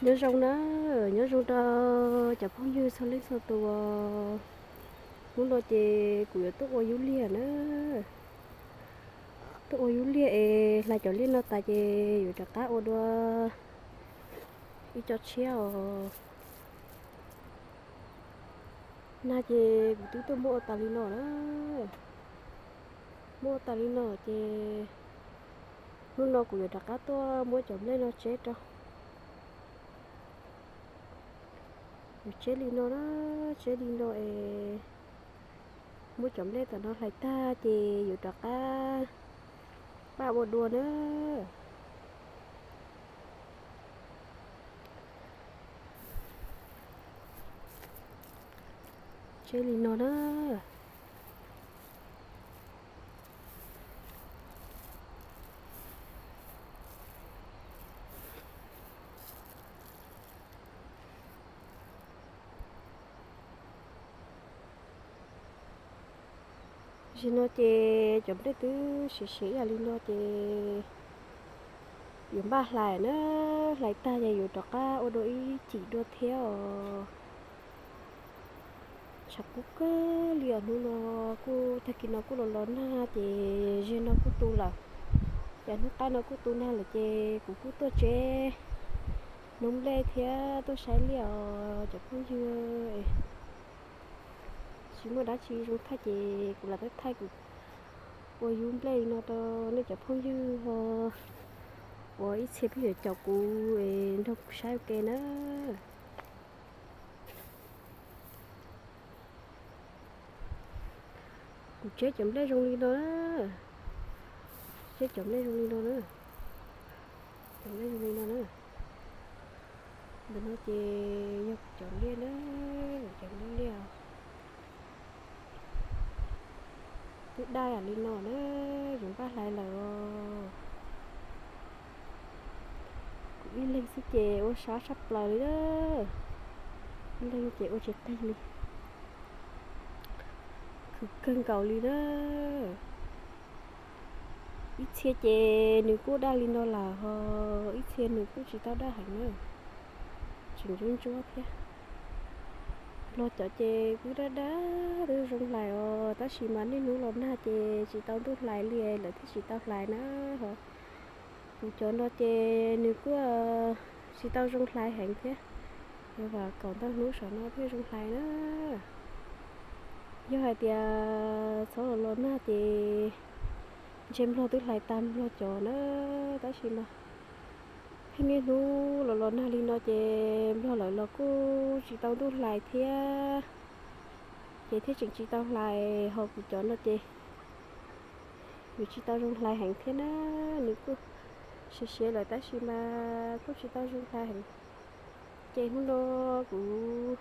Nyob zoo na, nyob zoo rau cov phooj ywg txhua leej txhua tus. Hnub no ces kuv yuav tuaj ua yub liag na. Tuaj ua yub liag es hlais cov liaj no tas ces yuav rov qab ua dua ib co tshiab os. Nag ces kuv twb tuaj muab ua tas li no na. Muab ua tas li no ces hnub no kuv yuav rov qab tuaj muab cov nplej no tseb rau. Yuav tseb li no na, tseb li no es muab cov nplej tom no hlais tag ces yuav rov qab paj ua dua na. Tseb li no na. Tam sim no ces cov nplej twb siav siav ib yam li no ces yuav npaj hlais na, hlais tag ces yuav rov qab ua dua ib cim dua thiab os. Tshav kub kawg li os, hnub no kuj tag kis no kuj los los nag ces zeg no kuj tu lawm, ces hnub qaib no kuj tu nag lawm ces kuv kuj tuaj tseb noob nplej thiab tuaj saib liaj os cov phooj ywg. Tsis muaj dab tsi zoo thaij ces kuv lam thaij kuv ua yub nplej li no rau nej cov phooj ywg ho uas ib txhia pheej yuav caum kuv es nrog kuv saib ua ke na. Kuv tseb cov nplej zoo li no na. Tseb cov nplej zoo li no na. Cov nplej zoo li no na. Ntawm no ces yog kuv cov liaj na, cov nplej liaj. Twb daj yam li no na, yuav npaj hlais lawm. Kuv ib leeg xwb ces ua sab tshaj plaws li na. Ib leeg ces ua tsis qig li. Khwv kawg nkaus li na. Ib txhia ces nws kuj daj li no lawm ho ib txhia nws kuj tsis tau daj heev na. Tseem ntsuab ntsuab thiab. Nplog cov ces kuj daj daj twb zoo hlais os, tab sis mas niaj hnub los nag ces tsis tau ntuj hlais li lawv thiaj tsis tau hlais na ho. Kuv cov no ces nws kuj tsis tau zoo hlais heev thiab, yog vam kaum ntau hnub saum no thiaj zoo hlais na. Yog hais tias txhob los los nag ces ntshe nplog twb hlais tag nplog cov na, tab sis mas pheej niaj hnub los los nag li no ces nplog lawv los kuj tsis tau ntuj hlais thiab, ces thiaj tseem tsis tau hlais. Ho kuv cov no ces nws tsis tau zoo hlais heev thiab na, nws kuj siav siav lawm tab sis mas kuj tsis tau zoo hlais heev. Ces hnub no kuv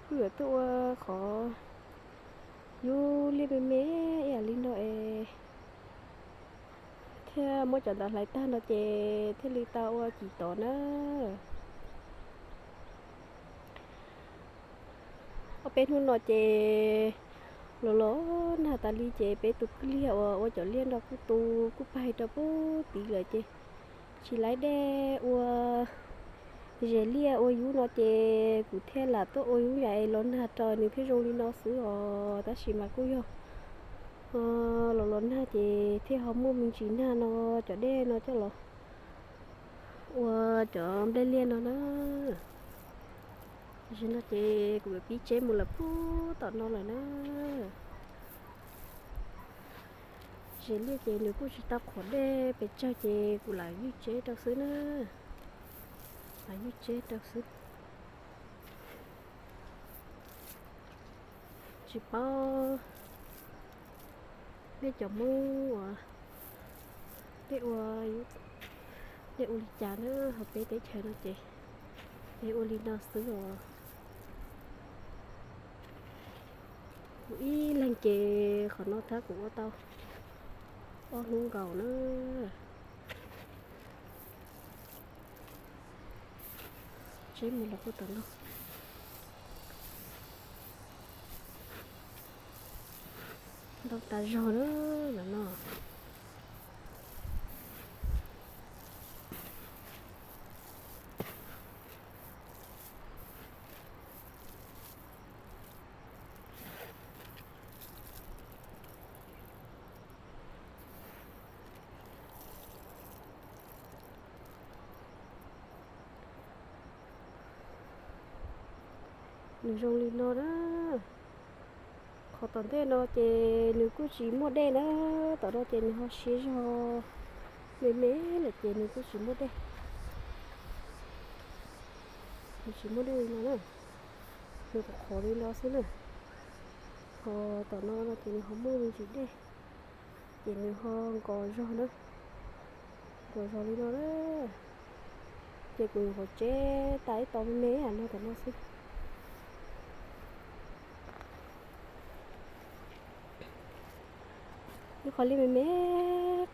kuj yuav tuaj ua qhov yub liaj me me ib yam li no es thiaj muab cov ntawd hlais tag no ces thiaj li tau ua cim tod na. Ob peb hnub no ces los los nag tas li ces peb tus kwj liag uas ua cov liaj nrog kuj tu kuj paig rau pub tid lawm ces tsis laib dej ua zes liaj ua yub no ces kuv thiaj lam tuaj ua yub yam es los nag rau nws thiaj zoo li no xwb os. Tab sis mas kuj yog los los nag ces thiaj ho muaj me ntsis nag no cov dej no coj los ua cov nplej liaj no na. Tam sim no ces kuv yuav pib tseb mus lawm pub tom no lawm na. Zes liaj ces nws kuj tsis tau qhuav dej pes tsawg ces kuv lam ywj tseb rau xwb na. Lam ywj tseb rau xwb. Tsis paub nej cov Hmoob uas nej ua, nej ua li cas na, ho peb teb chaws no ces peb ua li no xwb os. Kuv ib leeg ces qhov no tab kuv ua tau ob hnub nkaus na. Tseb mus los kuj tom no ntau tas zog na, los no. Nws zoo li no na. Qhov tom ntej no ces nws kuj tsis muaj dej na, tom no ces nws ho siab zog me me lawm ces nws kuj tsis muaj dej. Nws tsis muaj dej li no na, nws qhuav qhuav li no xwb na. Ho tom no no ces nws ho muaj me ntsis dej, ces nws ho nkos zog na, nkos zog li no na. Ces kuv nyuam qhuav tseb tas ib tau me me no tom no xwb. Ib qho liaj me me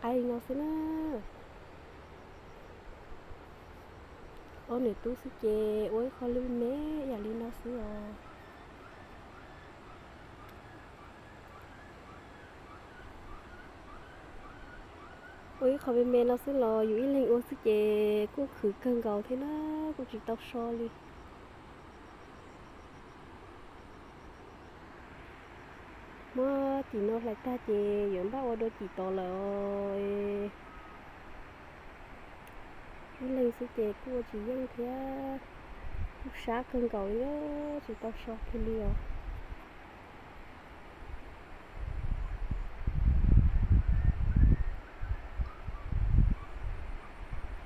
qaib li no xwb na. Ob niam tub xwb ces ua ib qho liaj me me ib yam li no xwb os. Ua ib qho me me no xwb los yus ib leeg ua xwb ces kuj khwv kawg nkaus thiab na, kuj tsis tau so li. Muab tim no hlais tag ces yuav npaj ua dua tim tod lawm. Ib leeg xwb ces kuj ua tsis yeej thiab, kuj sab kawg nkaus li, tsis tau so kiag li os.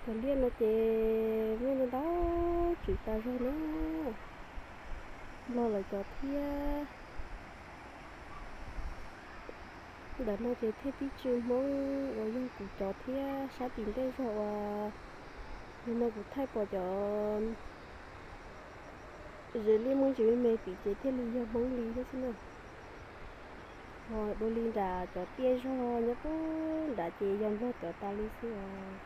Cov liaj no ces muaj ntau ntau tswm tas zog na, nplog lawv cov thiab. Ntawm no ces thiaj tib tswv Hmoob uas yog kuv cov thiab sab tim ntej zog uas nim no kuv thaij pom cov zes liaj muaj ntsis me me tim ces thiaj li yog Hmoob li thiab xwb na. Ho dua li nram cov tiaj zog nyob puag nrad ces yog nplog cov tas li xwb os.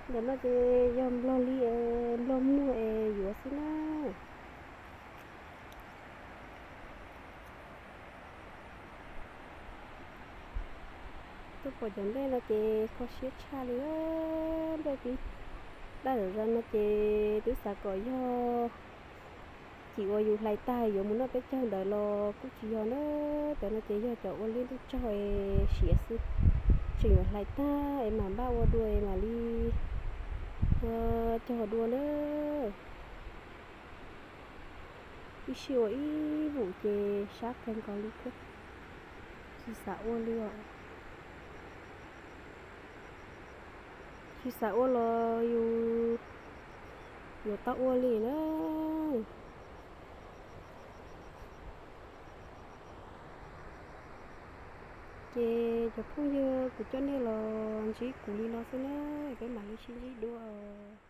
Ntawm no ces yog nplog li, nplog muag es yuav xwb na. Tuaj pom cov nplej no ces kho siab tshaj li. Nplej tib daj zam zas no ces twb xav kom yog cim uas yus hlais tag yuav mus noj peb caug ntawd los kuj tsis yog na. Cov no ces yog cov ua liaj ntuj tsaug es siav xwb, tseem yuav hlais tag es mam npaj ua dua es mam li cog dua na. Ib sij ua ib vum ces sab kawg nkaus li thiab, tsis xav ua li os. Tsis xav ua los yus yuav tau ua li na. Ces cov phooj ywg, kuv coj nej los ntsib kuv li no xwb na, peb mam li sib ntsib dua os.